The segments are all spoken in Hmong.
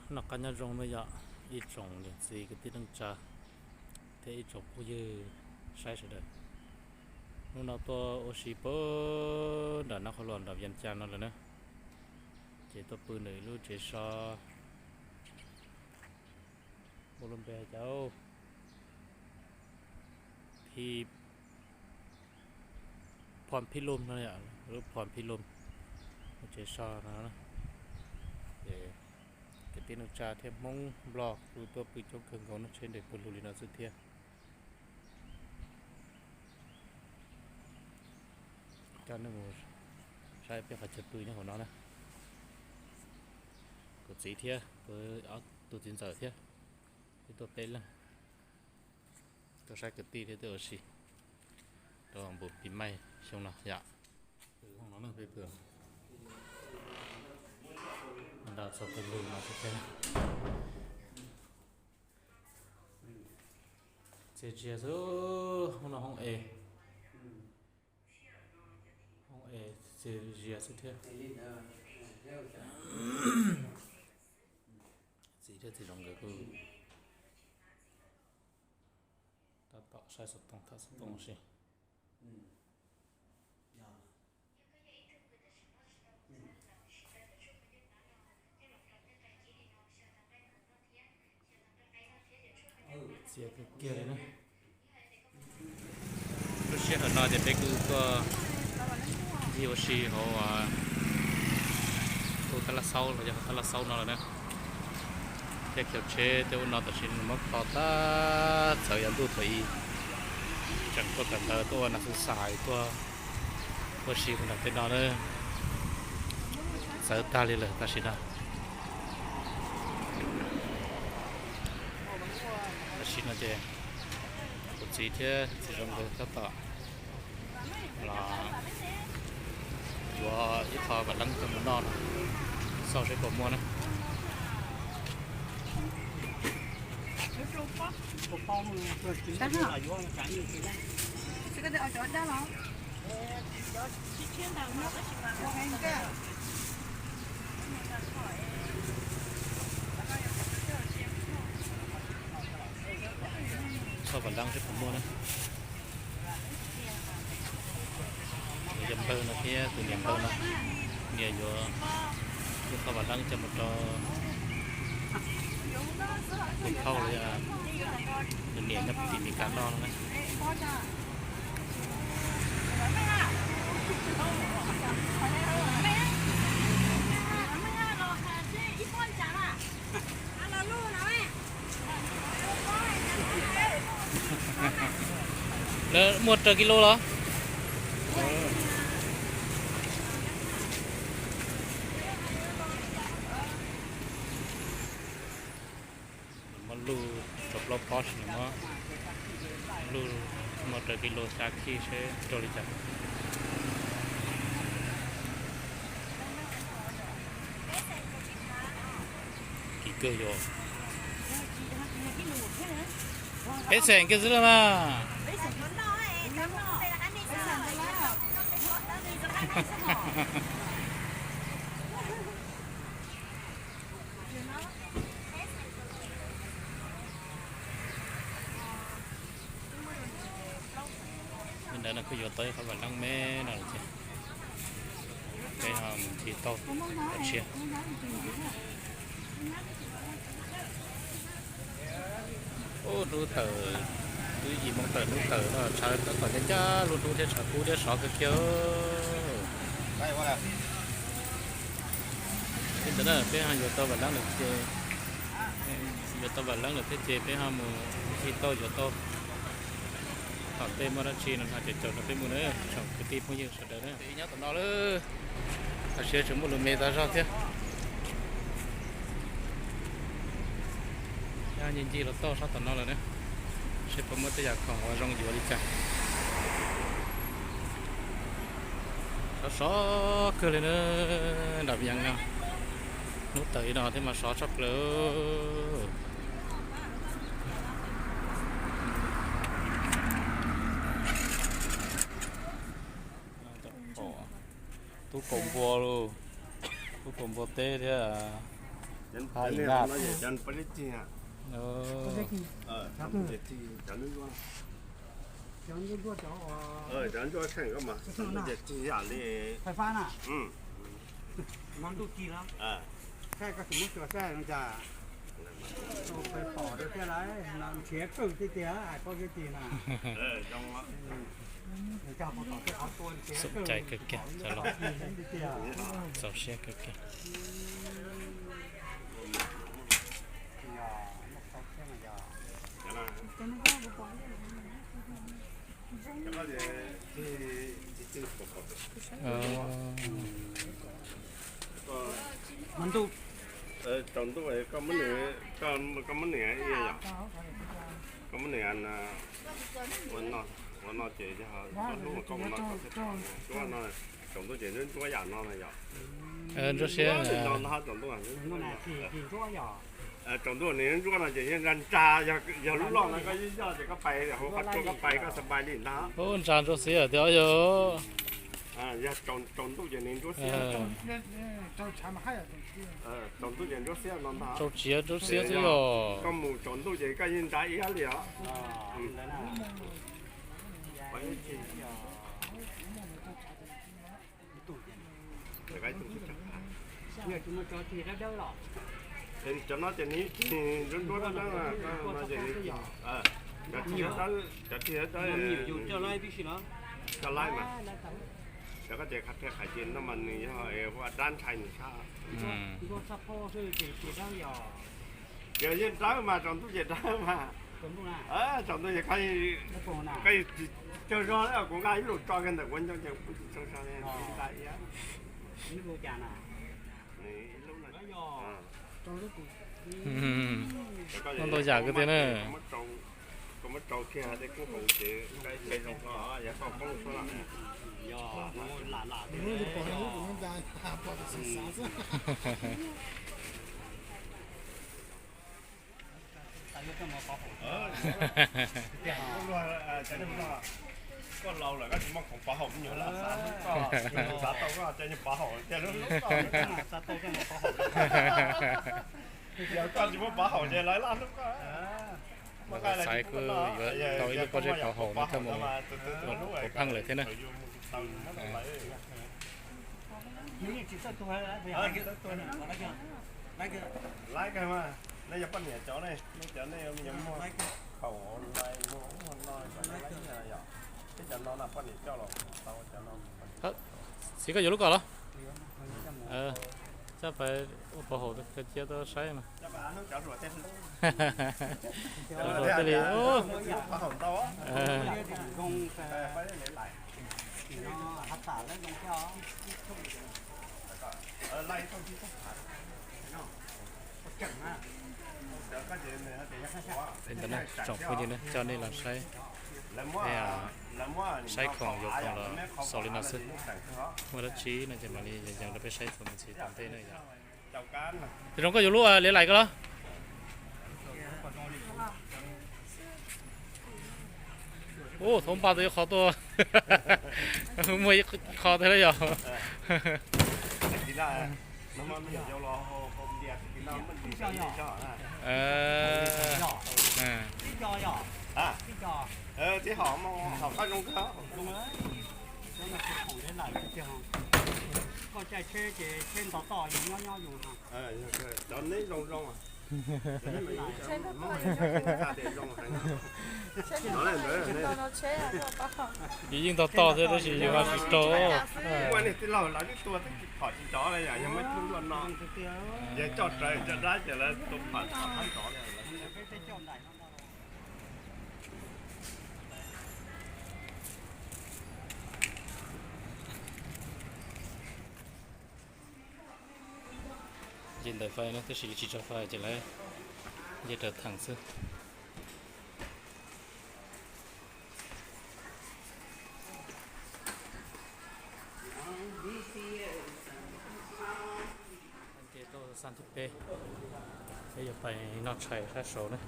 Noj qab nyob zoo na yom, ib tsoom niam txiv kwv tij neej tsa thiab ib tsoom phooj ywg saib sawv daws. Hnub no tuaj ua si puag nram Nab Qhov Luam nram Vias Cas no lawm na, ces tuaj pw nws lub tsev so, ua lub npe cas, Phi, Phom Phi Lom no, lub Phom Phi Lom, lub tsev so no. Ces kwv tij neej tsa thiab Hmoob Nplog kuj tuaj pw coob kawg nkaus no, tsheb nres pw lug li no xwb thiab. Coj nej mus saib peb qhov chaw pw nyob hauv no na. Kuv txiv thiab kuv ob tug txiv ntxawm thiab, peb tuaj peb leeg tuaj saib kwv tij thiab tuaj ua si rau npus pis maij xyoo no yom. Peb pw nram txog pw lug no xwb thiab. Txias zias xwb, hoob no hoob es, hoob es txias zias xwb thiab. Txiv thiab txiv Zoov nkawd kuj tab tom saib xov tooj, tham xov tooj si. Txias kiag kiag li na. Lub sij hawm no ces peb kuj tuaj ncig ua si hauv tus tab laj xaub los yog hauv tab laj xaub no lawm na. Tej chaw tsheb tej ub no tam sim no muab kho tag, txawv yav ntuj thaum ub tseem tuaj kawm ntawv tuaj ua nas xus xais tuaj ua si puag nram tej no na, txawv tag li lawm tam sim no. Tam sim no ces kuv txiv thiab txiv Zoov nkawd tab tom los yuav ib qho vam leeb coj mus noj no, xauj seb puas muaj na. Xauj vam leeb seb puas muaj na. Tus yawg npawg no thiab tus niam npawg no, niam yuav ib qho vam leeb coj mus rau tus phauj los yog tus niam nyob tim Mes Kas no na. Lawv muaj raws kis lus los? Muab luj rau plaub pob, muab luj, muaj raws kis lus xya khij seb raug li cas. Kim kawg yuav peb xees kiag xwb los mas. Li ntawd no kuj yuav tau ib qhov vam leeb me no lawm ces peb ho mus nthi tauj tom tshiab. Ub, hnub tawm, twb yim moo tawm hnub tawm no tshav tab tom ncaj ncaj lub hnub thiab tshav kub thiab sov kawg kiag. Li ntawd na peb ho yuav tau vam leeb lawm ces, yuav tau vam leeb lawm thiab ces peb ho mus nthi tauj yuav tau. Thaum tej muaj dab tsi no no ces caum rau peb mus na tsoom kwv tij phooj ywg sawv daws na. Nyob tom no lawm, tam sim tseem muaj lus me tag zog thiab. Nyob ncig ncig los tauj sab tom no lawm na, seb puas muaj tej yam khoom uas zoo yuav li cas. Sov sov kawg li na, nram Vias no hnub tawm li no thiab mas sov tshaj plaws. Tub kaus npua lauj, tub kaus npua teb thiab. Cov ntsuab no ces cov pov zeb cig, cov ntsuab, cov ntsuab tseem cig yam li fais fab na. Ntuj cig los, saib koj tsis muab tsuas saib no cas, pom tiag tiag, nrhiav kawg tiag tiag hais pov zeb cig na. Xom cai kawg kiag, txaus siab kawg kiag. Tsaus ntuj, koj muab nws, koj muab nws, koj muab nws ua no ces yog koj hlub mas koj ua no, tsaus ntuj ces ntsuab yam no na yom. Ntsuab siab no ntag tsaus ntuj. Tsaus ntuj nws ntsuab no ces yeej nra nra, yog lub loj no koj yoj yoj ces koj pais hauv qhov tsua koj pais koj xav pais li ntag. Ub, nra ntsuab xiab tiag yog. Yog tsaus ntuj ces nws ntsuab xiab. Tsaus ntuj ces ntsuab xiab no ntag. Tsaus tsiav ntsuab xiab xwb yog. Koj mus tsaus ntuj ces koj yeej nra iab li os. Cov no ces nws cig ntsuab ntsuab dawb dawb, cov rig dawb, cov rig dawb, coj laib mas. Cov koj ces qhov qhia qhais ces no mas nws yog ua dab ntshai nws sab. Ces yeej dawb mas, tsaus ntuj ces dawb mas. Tsaus ntuj ces koj, koj tsis tsaug zog li, kuv nqa ib lub tso kiag ntawm kuv ncoo ces kuv tsis tsaug zog li. Ntau yam kawg tiag na. Koj muab rau kiag tej koob haum ces zoo, yog koj poob suab lawm. Koj laus lawm koj tsis muaj khoom pov haum me nyuam lawm, xav tau koj cov nyuag pov haum tiag lub lub koj. Yog koj tsis muaj pov haum ces lawv laj hlub koj. Xaiv kuj yuav tau ib lub pob zeb pov haum no coj mus pov pheej lawm thiab na. Laib kawg mas, nej yog poj niam cov ne, nej cov nej yuav muaj phaum lais muag ub muag no, cov no yog, thiab cov no na poj niam coj los tau cov no. Txiv, koj yuav lub ko los? Coj pais ua pov haum koj cia tuaj saib mas. Cov hluas thiaj li. Li ntawd na tsoom phooj ywg na, coj nej los saib, saib khoom yuav khoom los xaus li no xwb. Muaj dab tsi no ces mam li yees rau peb saib txuas mus ntxiv tom ntej na yom. Tus zoo, koj yuav lub liav lais koj los? Ub, thaum npaj tau ib qho tuaj, muaj ib qho thiab yog. Tib hom, hom koj zoo kawg. Koj caij tsheb ces tsheb nto toj yus nyob nyob yus. Cov neb zoo zoo. Yus yeej nto toj thiab tab sis yus ho tsis raug. Muaj niag tij laug lawv twb tua twb phom tsis nrov li, yog muaj ib tug nplua no, yog coj rawv coj dab ces lawv tua phom phom thab nrov li. Nce ntawm fais no tab sis yuav tsis tso fais ces lawv nce raws theem xwb. Nce tuaj xab thib peb, peb yuav pais noj tshais sab saud na.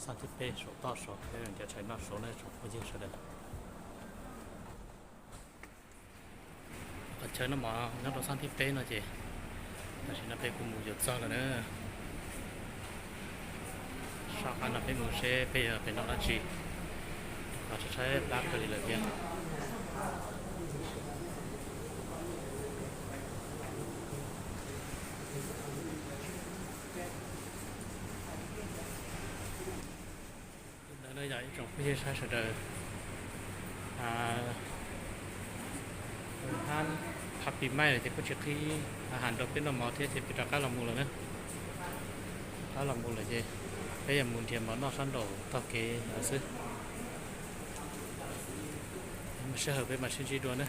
Xab thib peb saum toj saud, peb nrhiav tshais noj saud na tsoom phooj ywg sawv daws. Qhov chaw no mas nyob rau xab thib peb no ces Tam sim no peb kuj mus yuav txog lawm na. Soj qab no peb mus seb peb yuav pem noj dab tsi. Qhov tshaib tshaib plab kawg li lawm thiab. Li ntawd no yog ib tsoom phooj ywg sawv daws, hab pib maij lawm ces kuj tsis qhib has rau peb noj mov thiab ces peb rov qab los mus lawm na. Rov qab los mus lawm ces peb yuav mus nrhiav mov noj sab nraum tog kev no xwb. Sij hawm peb mam sib ntsib dua na.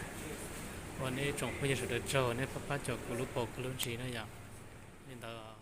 Ua nej ib tsoom phooj ywg sawv daws tsaug, nej pab pab cov kuv lub paus kuv lub ntsis na yom. Li ntawd